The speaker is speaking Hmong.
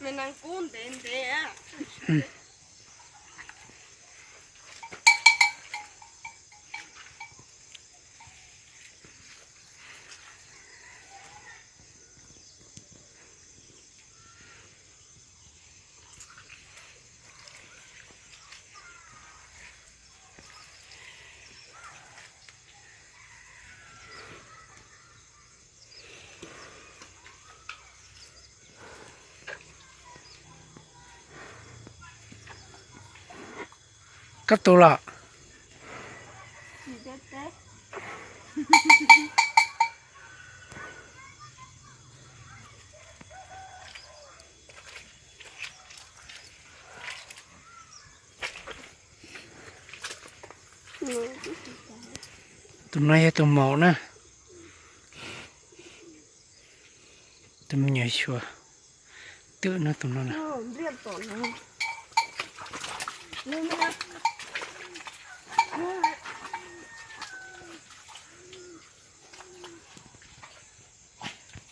Nees kub ntev ntev. Koj tus los? Tus no yog tus maum na. Tus me nyuam xyuas twm no, tus no na.